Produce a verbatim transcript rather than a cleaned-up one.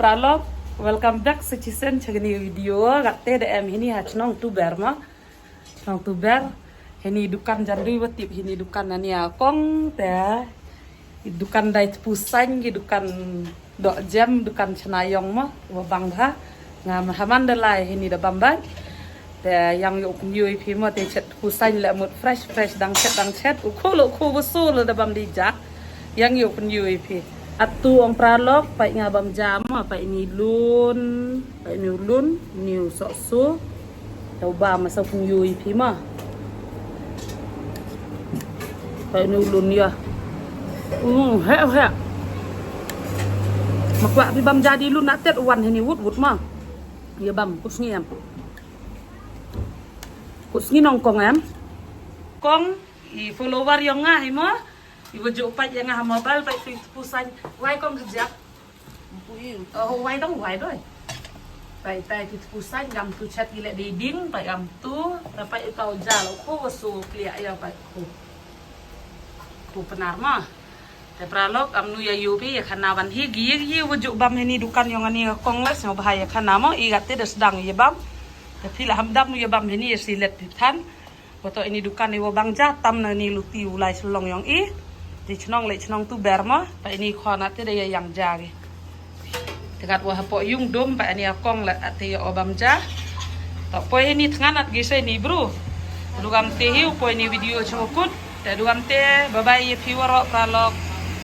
Pralok, welcome back sa chisien cha kani video. Katte da em hini ha chnong Tuber ma. Chnong Tuber. Hini dukan jan dui wa tip hini dukan ani a kong te. Dukan dai tpu sain, ki dukan dok jem, dukan chna yong ma. Wa bang ha. Nga ma haman da lai hini da bam bai. Te yang yoh pynyoo i phi mo, te chet tpu sain le mut fresh fresh, dang chet dang chet, u kho lo kho wa so lo da bam di jak. Yang yoh pynyoo i phi. Atu ong Pralok, pai nga bam ja mo, pai ni lun, pai ni lun, ni u sok so. Te u bam ma sa pynyoo i phi mo. Pai ni lun ya. U he he. Ma kwah phi bam ja di lun na tet wan hini wut wut mo. Ya bam, kut sngi em. Kut sngi nong kong em. Kong, i follower yong nga hi mo. I wa ju pait ya nga ha mobile, pait phi tpu sain. Wai kong kjak. Oh, wai dong, wai doi. Pait, pait phi tpu sain, gam tu chet i le di ding, pait gam tu, da pait i tau ja lo, kho wa so kliak ya pait kho. Kho Pnar mo. Te Pralok, am nu ya yoo phi ya khana wan hi, gi ye gi ye wa ju bam hini dukan yong ani ka kong le, sñiaw bha ya khana mo, i katte da sdang ya bam. Te phi la ham dam nu ya bam hini ya silet phi than. Wa toh ini dukan i wa bang ja tam na ni luti u lai chlong yong i. Te chnong le chnong Tuber mo, pa ini khon ate da ya yang ja ki. Te kat wa hapoh yung dum pa ini a kong le ate ya o bam ja. Toh poi ini thngan at gi se ni bru. Du kam te hi u poi ini video chwa kut. Te du kam te, bye bye ya phi waroh Pralok.